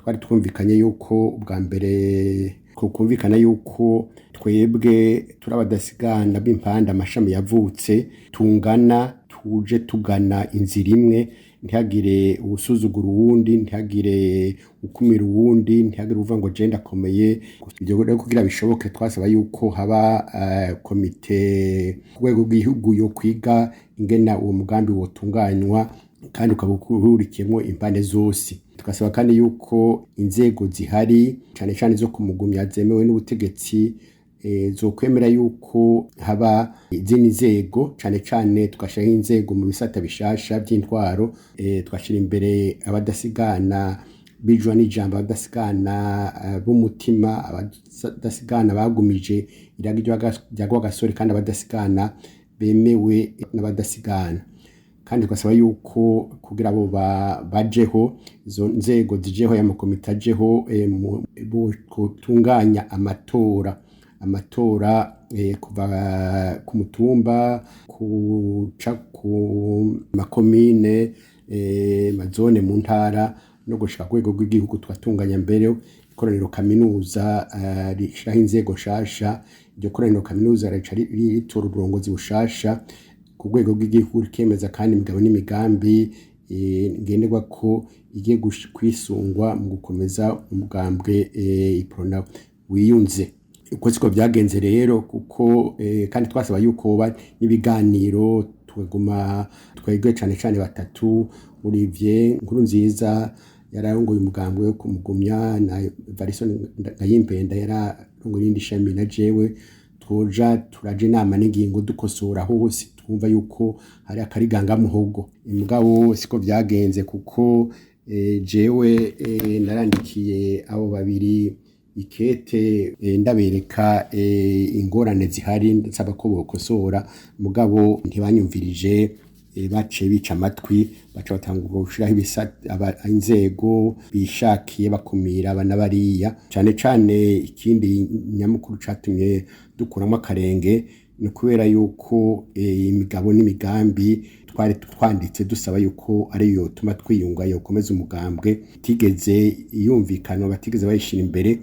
Twari twumvikanye yuko ubwa mbere kumvikana yuko twebwe turi abadasigana b'impande amashami yavutse tungana, tuje tugana inzira imwe, ntihagire uwusuzugura uwundi, ntihagire ukumira uwundi, ntihagire uvuga ngo je ndakomeye. Ivyo rero kugira bishoboke twasaba yuko haba komite ku rwego rw'igihugu yo kwiga ingena uwo mugambi wotunganywa kandi ukaba uhurikiyemwo impande zose. Tugasaba kandi yuko inzego zihari, cane cane zo kumugumya zemewe n'ubutegetsi, zokwemera yuko haba izindi nzego, cane cane tugashiraho inzego mu bisata bishasha vy'intwaro, tugashira imbere abadasigana bijwa n'ijambo, abadasigana b'umutima, abadasigana bagumije iragi rya Rwagasore, kandi abadasigana bemewe n'abadasigana. Kandi tugasaba yuko kugira abo bajeho, izo nzego zijeho, y'amakomite ajeho, gutunganya amatora kuva ku mutumba kuca ku makomine, mazone mu ntara no gushika ku rwego rw'igihugu. Tugatunganya mbere ikoraniro kaminuza rishiraho inzego nshasha. Iryo koraniro kaminuza rica ritora uburongozi bushasha ku rwego rw'igihugu, rikemeza kandi imigabo n'imigambi ngenderwako igiye kwisungwa mu gukomeza umugambwe Iprona wiyunze. Uko siko vyagenze rero, kuko kandi twasaba yuko hoba n'ibiganiro, tukaguma twebwe cane cane batatu: Olivier Nkurunziza yararongoye umugambwe wo kumugumya, na Evaristo Ngayimpenda yararongoye irindi shami, na jewe, twoja turaja inama n'ingingo, dukosora hose twumva yuko hari akarigangamuhogo. Mugabo siko vyagenze, kuko jewe narandikiye abo babiri ikete, ndabereka ingorane zihari, nsaba ko bokosora, mugabo ntibanyumvirije. Baciye bica amatwi, baca batangura gushiraho inzego bishakiye, bakumira aba na bariya. Cane cane ikindi nyamukuru catumye dukuramwo akarenge ni ukubera yuko imigabo n'imigambi twari twanditse dusaba yuko ariyo yotuma twiyunga, yokomeza umugambwe, itigeze yumvikanwa, batigeze bayishira imbere.